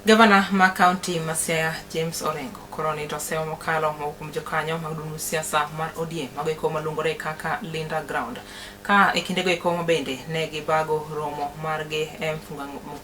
Gavana ma kaunti ma Siaya James Orengo koro ni to sewo mokalo moko kuom jokanyo mag duond siasa mar ODM mago eko maluongore kaka Linda Ground ka e kindego eko ma bende ne gibago romo margi e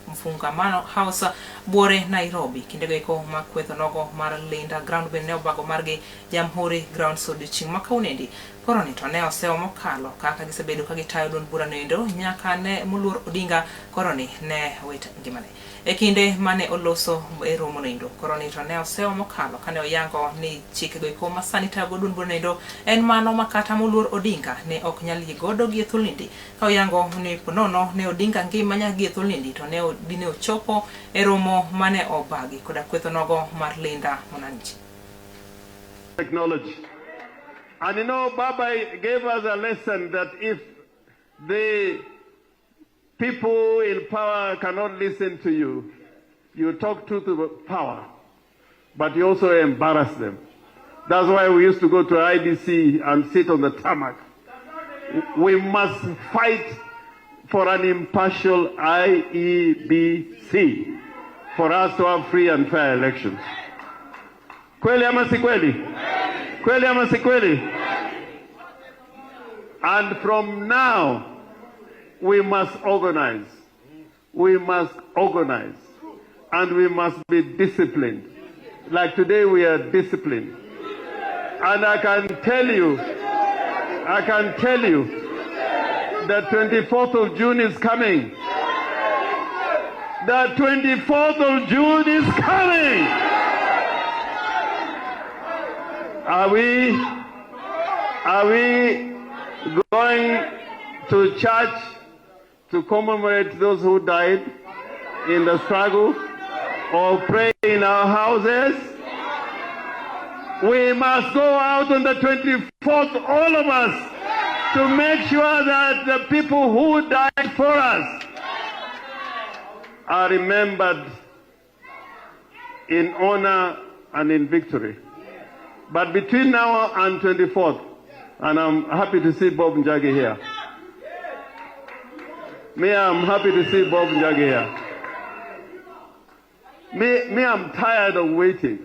Mfungamano House Buore Nairobi kindego eko ma kweth onogo mar Linda Ground bende ne obago margi Jamhuri Grounds odiochieng' ma kawuonoendi koro ni to ne osewo mokalo kaka gisebedo ka gitayo duond burano endo nyaka ne moluor Odinga koro ni ne wit ngimane. E kinde mane oloso e romono endo, koro ni to ne osewo mokalo kane oyango ni chikego eko ma sani tayogo duond burano endo en mano ma kata moluor Odinga ne ok nyal yie godo gi e thuolnindi. Ka oyango ni ponono ne Odinga ngima nyaka gi e thuolnindi to ne dine ochopo e romo mane obagi koda kweth onogo mar Linda Mwananchi. Technology. And you know, Baba gave us a lesson that if the people in power cannot listen to you, you talk to the power, but you also embarrass them. That's why we used to go to IBC and sit on the tarmac. We must fight for an impartial IEBC for us to have free and fair elections. Kweli ama si kweli? Kweli ama si kweli? And from now, we must organize. We must organize. And we must be disciplined. Like today, we are disciplined. And I can tell you, I can tell you, the 24th of June is coming. The 24th of June is coming. Are we going to church to commemorate those who died in the struggle or pray in our houses? We must go out on the 24th, all of us, to make sure that the people who died for us are remembered in honor and in victory. But between now and 24th, and I'm happy to see Bob Njagi here. Me, I'm happy to see Bob Njagi here. Me, I'm tired of waiting.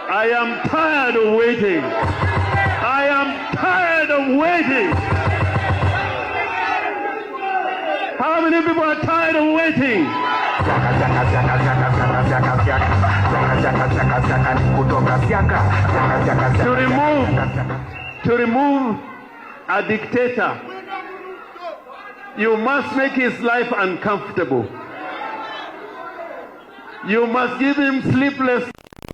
I am tired of waiting. I am tired of waiting. How many people are tired of waiting? Siaka, siaka, siaka, siaka, siaka, siaka, siaka, siaka, siaka, siaka, siaka, ni kutoka siaka, siaka, siaka, siaka, siaka, siaka. To remove a dictator, you must make his life uncomfortable. You must give him sleepless